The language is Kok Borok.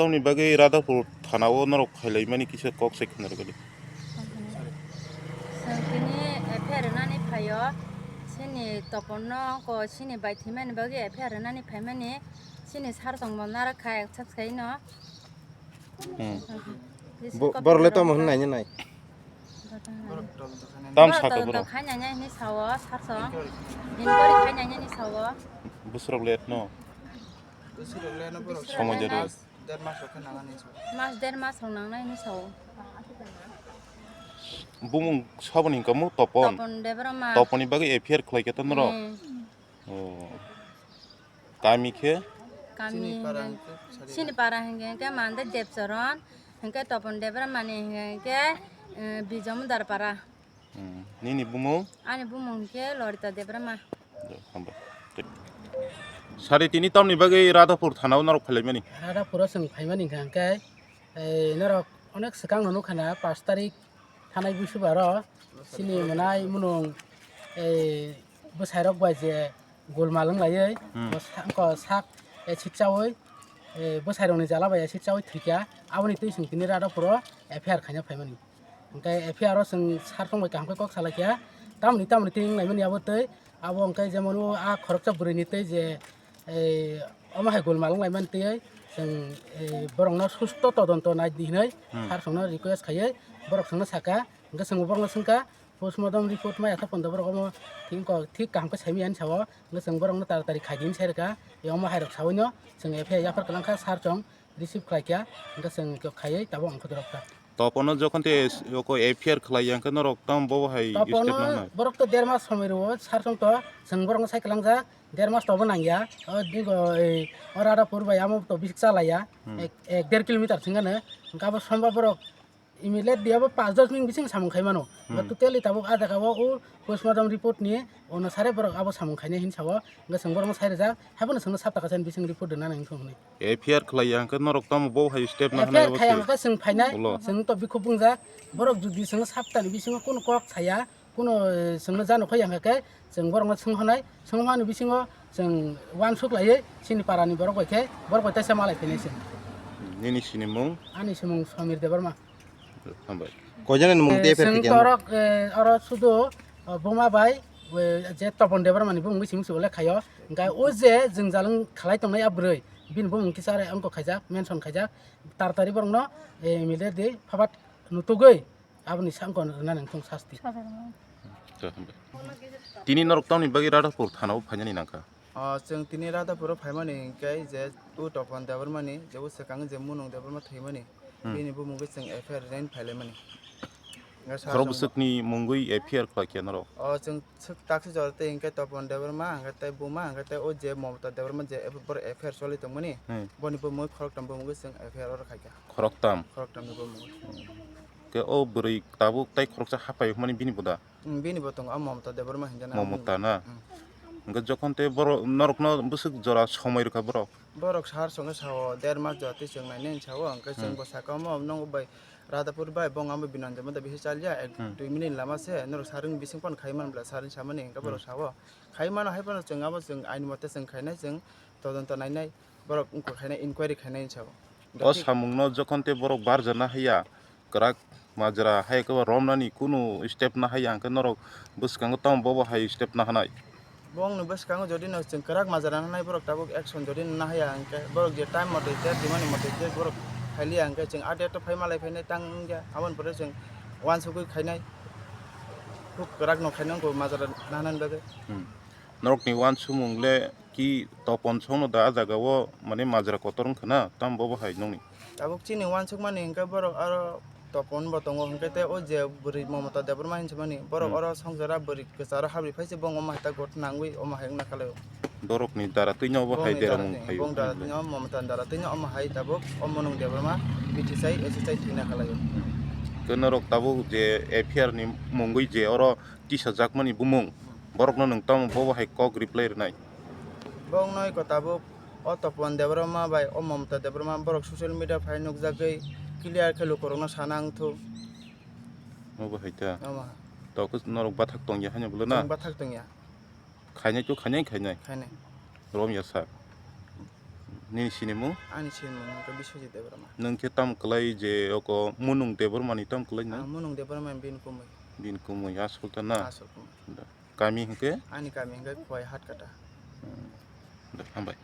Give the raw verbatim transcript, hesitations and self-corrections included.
tamni bagwi Radhapur thana-o norok phailaimani kisa kok se khna rwgwdi. Chwng tini F I R rwnani phaio, chini Topon no ko chini bai thwimani bagwi F I R rwnani phaimani, chini sar tongmo narwk kha ek sak sai no. Hmm. Bo-, borok le tamo hwn naina nai? Tam saka borok. Khainanya ni sao, sarso. Inquiry khainanya ni sao. Busrok let no. Busrok let no borok. Somo jero. Der mas rok khe nangani sao. Mas der mas rok nangnai ni sao. Bumung saboni hingka mu Topon. Topon Debbarma. Toponi bagwi F I R khlai khe to norok. Hmm. Oh. Kami khe? Kami Chini para hingke, hingke sari sini para hingke, hingke Mande Debcharan, hingke Topon Debbarmani hingke, hingke, eh, Bijomudar para. Hmm. Nini bumung? Ani bumung hingke Lorita Debbarma. Hambai. Sari tini tamni bagwi Radhapur thana-o norok phailaimani? Radhapuro chwng phaimani hingka hingke, eh, norok onek swkang no nukha na, pash tarik thanai buisubaro chini mwnai munung, eh, bwsairok bai je golmal wnglaiwi, Hmm. bo sa-, wngkha sak acid chawi, eh, bwsairokni jala bai acid chawi thwikha, aboni twi chwng tini Radhapuro F I R khaina phaimani. Hwnkhe F I R o chwng sar tong bai kaham khe kok salaikha, tamoni tamoni twi wnglaimani abo twi, abo hwnkhe jemon o a khoroksa bwrwini twi je, eh, omo hai golmal wnglaimani twi chwng, eh, borokno susto todonto nai di hinwi Hmm. sar chwngno request khaiwi borok chwngno saka, hwnkhe chwng borokno swngkha, Postmortem report mai atha pondo borok omo thik wngkha, thik kaham khe saimaya hinwi sao. Hwnkhe chwng borokno taratari khaidi hinwi sai rwkha. Omo hairok saui no chwng F I R yaphar kwlangkha, sar chwng receive khlaikha. Hwnkhe chwng khaiwi tabuk ang khe dorok kha. Topono jokhon te oko F I R khlai ya hwnkhe norok tamo bobo hai Topono step nang nai? Borok to der mas somoi rwo, sar chwng to chwng borokno sai kwlangjak, der mas tobo nangya. O dingo, ei, o Radhapur bai amo to bisik chalaiya. Hmm. Ek, ek der kilometer thwngano. Hwnkhe abo somba borok Immediately abo pash dos minute bising samung khai mano. Ba Hmm. Totally tabuk a jaga o, o postmortem report ni onusare borok abo samung khainai hinwi sao. Hwnkhe chwng borokno sai rwjak, haiphano chwngno sap taka chani bising report rwna nang thung hwnwi. F I R khlai ya hwnkhe norok tamo bo hai step na F I R hwnwi khai abo ya se? Hwnkhe chwng phainai, Ulo. Chwng to bikhup wngjak. Borok jodi chwngno sap tani bisingo kunu kok saya, kunu, eh, chwngno jano khai ya hwnkhe chwng borokno swng hwnai, swng hwnani bisingo chwng uansuk laiwi chini parani borok bai khe borok bai teisa malai phainai chwng. Nini sinimung? Ani simung Samir Debbarma. Hambai. Koijanani mung Eh, tei chwng pherkhe torok, eh, oro sudu, eh, buma bai, eh, je Topon Debbarmani bumung simi sibole khaio. Hwnkhe o je jwngjal wng khlai tongnai a bwrwi, bini bumung kisa are wngkok khaijak, mention khaijak. Taratari borokno, eh, immediately phabat nutugwi aboni sakno rwna nang thung sasti. Tini norok tamni bagwi Radhapur thana-o phainani nangkha? Ah, chwng tini Radhapuro phaimani hinkhe je o Topon Debbarmani je o swkang je Munung Debbarma thwimani, Hmm. Bini bumungwi chwng F I R rwnaini phailaimani. Hwnkhe sa Khorok chwng bwswkni mungwi F I R khlai khe norok? Oh, chwng swk taksi jora tei hinkhe Topon Debbarma, hwnkhe tei buma, hwnkhe tei o je Momota Debbarma je F-, boro F I R choli tongmani, Hmm. Boni bumungwi khoroktham bumungwi chwng F I R oro khaikha. Khoroktham? Khoroktham ni bumungwi. Khe o bwrwi tabuk tei khoroksa hapai hwnmani bini bo da? Hmm, bini bo tongo, a Momota Debbarma hinjana. Momota na? Hmm. Hwnkhe jokhon tei borok norokno bwswk jora somoi rwkha borok? Borok sar songwi sao, der mas jora twi chwng nainai hinwi sao, hwnkhe chwng Hmm. bo saka omo nokbar bai Radhapur bai bo wngma Binonjoy Mata bisi chalya, ek Hmm. dui minute lama se, norok sar wng bising phone khai man bwla, sar wng samani, hwnkhe borok Hmm. sao. Khai mano hai phano chwng abo chwng aini mote chwng khainai, chwng todonto nainai, borok wngkha khainai, inquiry khainai hinwi sao. O samungno jokhon tei borok barjana haiya, kwrak majra hai khe romnani kunu step na haiya, hwnkhe norok bwskango tamo bobo hai step na hanai? Bongni bwskango jodi no chwng kwrak majra nanai, borok tabuk action jodi no nahaya, hwnkhe borok je time mote je, dimani mote je borok khailiya, hwnkhe chwng a date o phai malai phainai tang wngya, aboni pore chwng uansugwi khainai, khub kwrak no khainai wngkha majra nanani bagwi. Hmm. Norokni uansukmung le ki Topon songno da a jaga o, mane majra kotor wngkha na, tamo bobo hai nokni? Tabuk chini uansukmani hwnkhe borok aro Topon bo tongo, hwnkhe tei o je bwrwi Momota Debbarma hinwi swmani, borok Hmm. oro songjara bwrwi kwcharo habri phai se, bong omo hai ta gotna nangwi omo hai wngna kalaio. Borokni dara twino obo hai Bongni dera dara mung twi-, khaio. Bong dara twino, Momotani dara twino omo hai tabuk o Monung Debbarma bithi chai, S S I thwina kalaio. Khe norok tabuk je F I R ni mungwi je oro tisajakmani bumung, borokno nwng tamo bobo hai kok reply rwnai? Bongno iko tabuk o Topon Debbarma bai o Momota Debbarma borok social media phai nukjagwi clear khe lukurokno sana wngthu. Obo hai ta. Omo. Tokhe norok bathak tongya haino bwlwna? Chwng bathak tongya. Khainai to khainai, khainai. Khainai. Romya sa. Nini sinimung? Ani sinimung hwnkhe Biswajit Debbarma. Nwng khe tam kwlai je oko Munung Debbarmani tam kwlai nai? Ang Munung Debbarma bini kumui. Bini kumui asol ta na? Asol kumui. Kami hwnkhe? Ani kami hwnkhe Khowai Hatkata. Hambai.